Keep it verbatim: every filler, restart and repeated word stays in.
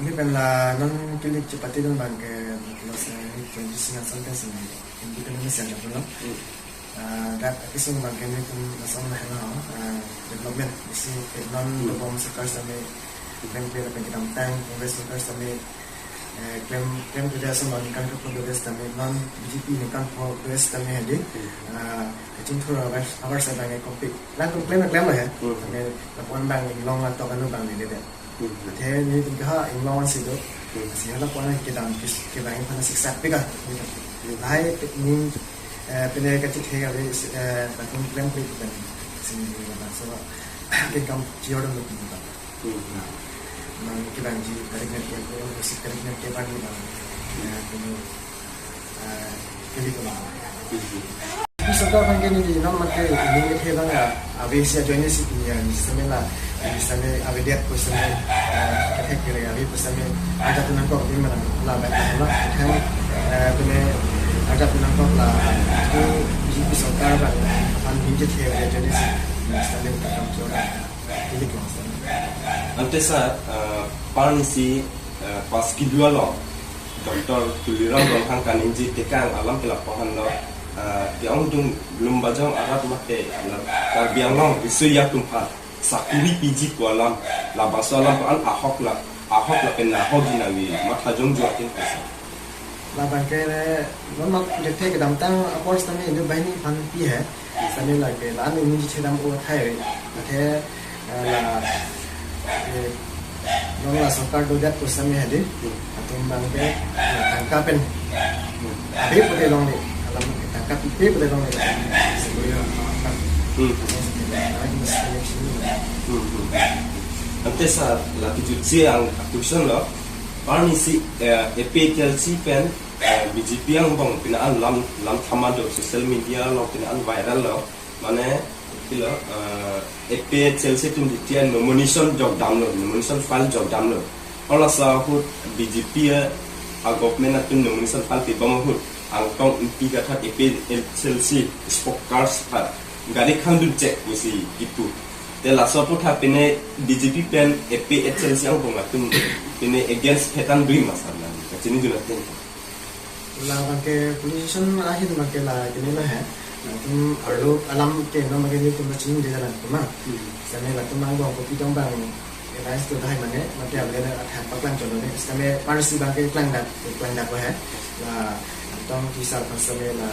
Ini pen la non kilik chepatedun abangke, lo se ini twenty six an something sini. Ini kita ini siapa pun lo. Hmm. Ah, dak kisung abangke nelitum lason lahelo, ah, development isi, eh, non Hmm. dobom sorkar sitame, klem klem pen kedamtang, Congress sorkar sitame, eh, klem, klem kerja semua ningkan kepon dua belas sitame, non B J P ningkan kepon dua belas sitame hedi, Hmm. ah, kachingthur abar, abar sa abangke kompik. Latum klem, klem lo he. Hmm. Sitame lapu-an abang inglong atok anu abang dede. Hmm. Athe nelitum ke ha inglong si do. Hmm. Lasi hala lapu-an kedam kis, kevang aphan siksa pika. Hmm. Lahai ning, eh, pine kachethe ave, eh, latum klem klik pen. Sini ni laban so, kedam chior dam lo pini ba. Hmm. Nah, nang kevangji tarik nang ke, eh, si tarik nang ke bang ni bang. Eh, pini, eh, kili ko bang. Hmm. Sorkar abangke neli non mate neli kethe abang ya, ave si ajoine si pini ya, neli sitame la, neli sitame avedet pu sitame, eh, kethe kere ave pu sitame, ajat nangkok di mana la baik la la, kan, eh, pine ajat nangkok la, itu B J P sorkar abang, aphan neli kethe ave ajoine si, neli sitame kam chora, kili ko sitame. Ante sir, eh, parni si, eh, pas kedua lo, Doctor Tuliram Ronghang kaningje tekang alam ke lapu-an lo, eh, ke-ongdung Lumbajong arat mate la Karbi Anglong riso-ejang atum aphan sakuri piji pu alam, labangso alam pu-an ahok la, ahok lapen nahok ji nangji, matha jongjo atin pesa. Labangke non mak dethe kedamtang apor sitame Indu Bahini aphan pi he. Sitame lake la-an ningje chedam o thai. Athe, eh, la, eh, non la sorkar dodet pu sitame hedi. Hmm. Latum abangke la tangka pen. Hmm. Ave pute longle. Alam tangka pipe pute longle. Sekolah apa? Hmm. Athe sitame, ah, ini sitame sini. Hmm, hmm. Ante sir, la kejutsi ang question lo. Parni si, eh, A P H L C pen, eh, B J P angbong pine an lam, lam thama do social media along pine an viral lo. Mane, kilo, eh, A P H L C atum jitian nomination jokdam lo, nomination file jokdam lo. Hala laso ahut B J P a, a government atum nomination file pibom ahut, Angtong Engti kathak A P H L C spokesperson aphan gari khangdun chek pusi kipu. Te laso aphuthak pine B J P pen A P H L C angbong atum pine against phetan dui masa nang kachini juna ten. Labangke police station ahin abangke la kini lo he. Latum arlo alam ke non abangke nelitum kachini de jalan kuma. Hmm. Sitame latum angbong kopi tong abang advice do tahai mane, mate abang ada athan paklang cholo ne. Sitame parsi abangke klangdak, klangdak lo he. La Angtong Engti sir aphan sitame la